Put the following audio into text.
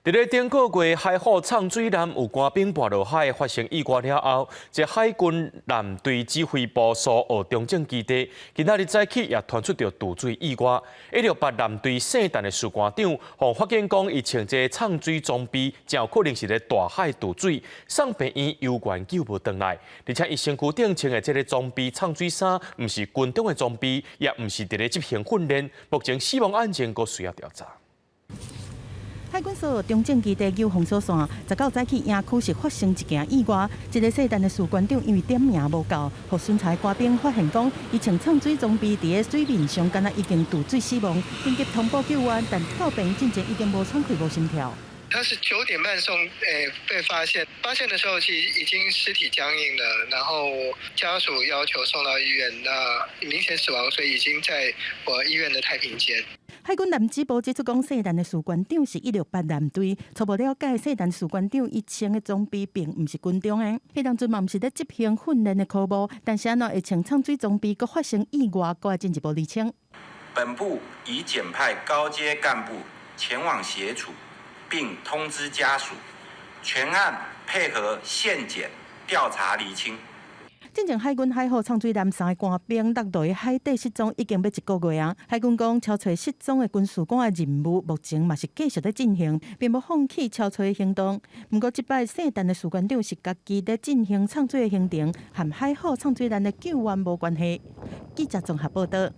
佇咧頂個月，海虎藏水艦有官兵跋落海發生意外了後，這海軍艦隊指揮部蘇澳中正基地今仔日早起也傳出著墜水意外。168艦隊聖誕的士官長，予發現講伊穿這藏水裝備，誠有可能是咧大海墜水，送病院猶原救無轉來。而且伊身軀頂穿的這个裝備藏水衫，毋是軍中的裝備，也毋是佇咧執行訓練。目前死亡案件閣需要調查。海軍蘇澳中正基地救防所線，19早起營區是發生一件意外，一个聖誕的士官長因為點名無夠，予巡查官兵發現講，伊穿藏水裝備佇咧水面上，敢若已經墜水死亡，緊急通報救援，但到病院進前已經無喘氣、無心跳。他是9點半送，被發現，發現的時候其實已經屍體僵硬了，然後家屬要求送到醫院，那明顯死亡，所以已經在我醫院的太平間。海軍艦指部指出講，聖誕的士官長是168艦隊，初步了解，聖誕士官長伊穿的裝備並毋是軍中的，彼當陣嘛毋是咧執行訓練的科目，但是按怎會穿藏水裝備，閣發生意外，閣愛進一步釐清。本部已簡派高階幹部前往協助，並通知家屬，全案配合憲檢調查釐清。進前海軍海虎藏水艦三个官兵落佇海底失蹤已經欲一個月啊！海軍講，抄揣失蹤的軍事官的任務目前嘛是繼續咧進行，並無放棄抄揣的行動。毋過這擺聖誕的士官長是家己咧進行藏水的行程，和海虎藏水艦的救援無關係。記者綜合報道。